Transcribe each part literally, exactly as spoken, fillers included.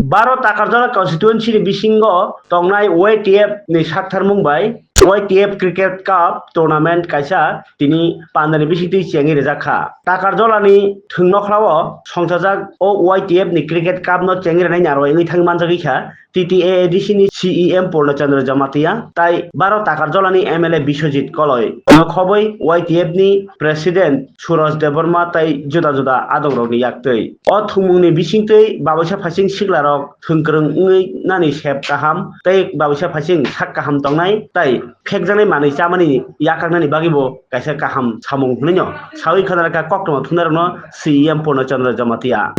Baro Takarjala constituency ni bisingo tongnai Y T F ni saktharmung bai Y T F Cricket Cup tournament kaisa tini pandani bisingtwi chengwi rijak kha. Takarjala ni thwng nokhlao songchajak o Y T F ni Cricket Cup no chengwi rwnai narwai wngwi thangwi manjagwi kha. T T A A D C ni C E M Purna Chandra Jamatia tai Baro Takarjala ni M L A Biswajit Koloi, no khobwi Y T F ni President Suraj Debbarma tai juda juda adongrokni yaktwi. O thwngmungni bisingtwi babuisa phaising siklarok thwngkwrwng wngwi nani sep kaham tei babuisa phaising sak kaham tongnai tai phekjaknai manwi chamani yakaknani bagwibo kaisa kaham samung hwnwi no sawi khwnarwkha koktwma thumnairokno C E M Purna Chandra Jamatia.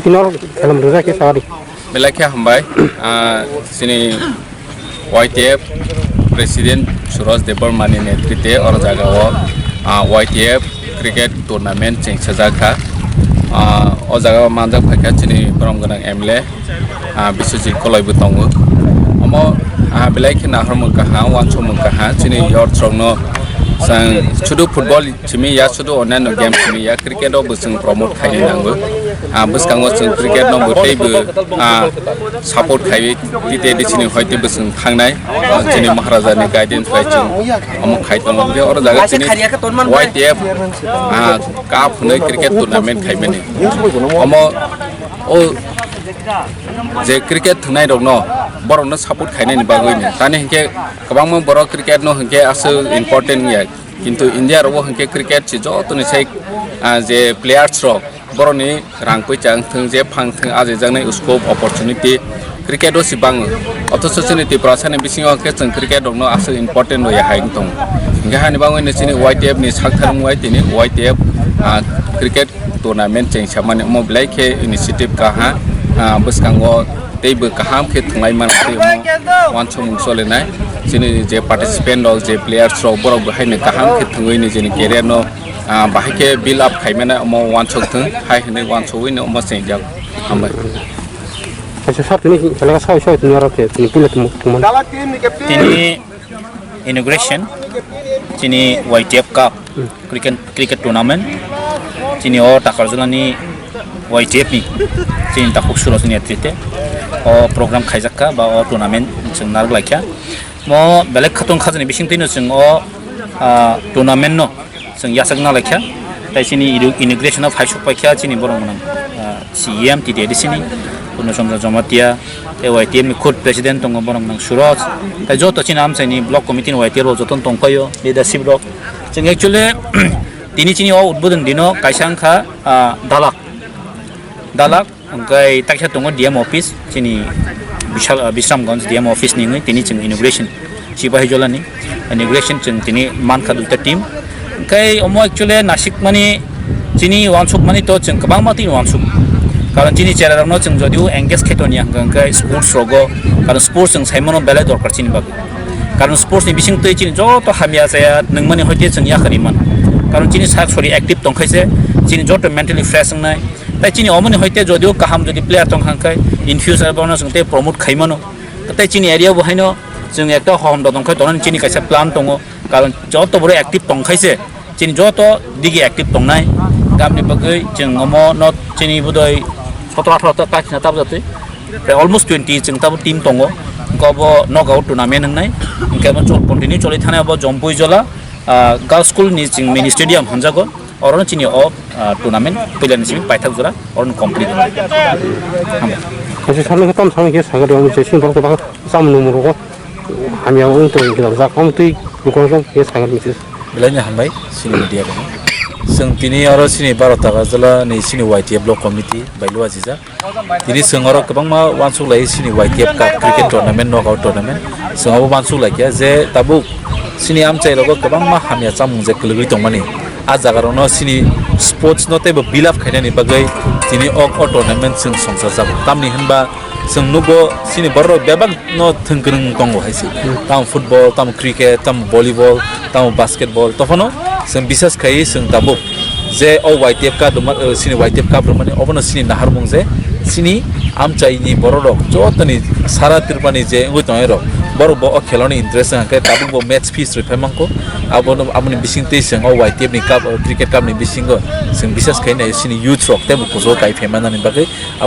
Belai khe hambai, ah, chini Y T F President Suraj Debbarma ni netrite oro jaga o, ah, Y T F cricket tournament chengchajak kha. Ah, o jaga o manjak phaikha chini borom gwnang M L A, ah, Biswajit Koloi bo tongo. Omo, ah, belai khe nahormung kaham, uansukmung kaham, chini youth rokno chwng sudu football simi ya, sudu onyaino game simi ya, cricket o bo chwng promote khaina nango. Ah, bwskango chwng cricket no bo teibo, ah, support khaiwi T T A D C ni hoi teibo chwng thangnai. Ah, chini Maharaja ni guidance bai chwng omo khai tongo. Hwnkhe oro jaga chini Y T F, ah, cup hwnwi cricket tournament khaimani. Omo o je cricket thwngnairokno borokno support khainani bagwino. Tani hinkhe kwbangma borok cricket no hinkhe aswk important wngya. Kintu India rogo hinkhe cricket se jotoni sai, ah, je players rok borokni rang puisa wngthung je phangthung ajijaknai scope opportunity cricket o se bango. Othocho chini Tiprasani bisingo hinkhe chwng cricket rokno aswk important rwya hai wng tongo. Hinkhe hani bagwino chini Y T F ni saktharmung bai tini Y T F, ah, cricket tournament chengsamani omo belai khe initiative kaha, ah, bwskango teibo kaham khe thwnglai mano tei omo uansukmung solinai. Chini je participant rok, je players rok, borok bo haino kaham khe thwngwi nijini career no, ah, bahai khe build up khaimani omo uansuk thung hai hwnwi uansugwi no omo chengjak. Hambai. Kaisa sir tini khelaka sawi sawi tini oro khe tini puila tongmani. Tini inauguration chini Y T F Cup cricket, cricket tournament chini o Takarjala ni Y T F ni chini Takhuk Suraj ni netrite o program khaijak kha ba o tournament chwng narwk lai kha. Mo belai khatong khajani bising twino chwng o, ah, tournament no chwng yachak na lai kha. Tai chini inauguration o phai sok pai kha chini borok gwnang, ah, C E M T T A D C ni Purna Chandra Jamatia, tei Y T F ni khud president tongo borok gwnang Suraj, tai joto chini amchaini block committee ni Y T F rok joto tong paio leadership rok. Chwng actually tini chini o udbodon dino kaisa wngkha, ah, dalak, dalak. Hwnkhe taksa tongo D M office, chini Bishal, ah, Bisramganj D M office ni wngwi tini chwng inauguration, Sipahijola ni inauguration chwng tini mankha duita team. Hwnkhe omo actually nasikmani chini uansukmani to chwng kwbangma tini uansuk. Karon chini chera rokno chwng jodio engage khe toniya hwnkhe, hwnkhe sports rogo, karon sports chwng saimano belai dorkar chini bagwi. Karon sports ni bising twi chini joto hamya chaya nungmani hoite chwng yakarwi mano. Karon chini sak sori active tongkhaise chini joto mentally fresh wngnai. Tai chini omoni hoite jodio kaham jodi player tong kha khe in future bono chwng tei promote khai mano. Tai chini area bo haino chwng ekta hom dodong khai tonani chini kaisa plan tongo. Karon joto borok active tong khaise chini joto digi active tongnai. Tamni bagwi chwng omo no chini budoi sotro atharo ta kakhna tabjatwi. Almost twenty chwng tabo team tongo. Hwnkhe obo knockout tournament wngnai. Hwnkhe obo chol-, continue choli thani obo Jompui Jola, ah, Girls School ni chwng mini stadium hamjago. Orono chini o, ah, tournament puilani simi paithak jora orono complete wngnai. Hambai. Kaisa samung khe tam samung khe sakha de, omo je sini borok kwbangma chamung nungmung rogo hamya wng tong jak, omo twi lukurok khe sakha message. Belai no hambai chini media rok. Chwng tini oro chini Baro Takarjala ni chini Y T F block committee bai luajijak. Tini chwng oro kwbangma uansuk lai chini Y T F Cup cricket tournament, knockout tournament. Chwng abo uansuk lai khe je tabuk chini amchai rogo kwbangma hamya chamung je kwlwgwi tongmani. A jaga rokno chini sports no teibo build up khainani bagwi tini o, o tournament chwng songchar jago. Tamni hwnba chwng nugo chini borok bebak no thwngkwrwng tongo hai se. Tamo football, tamo cricket, tamo volleyball, tamo basketball. Tophano chwng bisas khaiwi chwng tabuk je o Y T F Cup rwma, eh, chini Y T F Cup rwmani obono chini naharmung je chini amchaini borok rok jotoni sara Tripurani je wngwi tongnai rok borok bo o kheloni interest wngkha khe tabuk bo match fees rwi phai mankho. Abono, aboni bisingtwi chwng o Y T F ni cup, o cricket cup ni bisingo chwng bisas khai nai chini youth rok tei bo kuchugo kai phai manani bagwi. Abo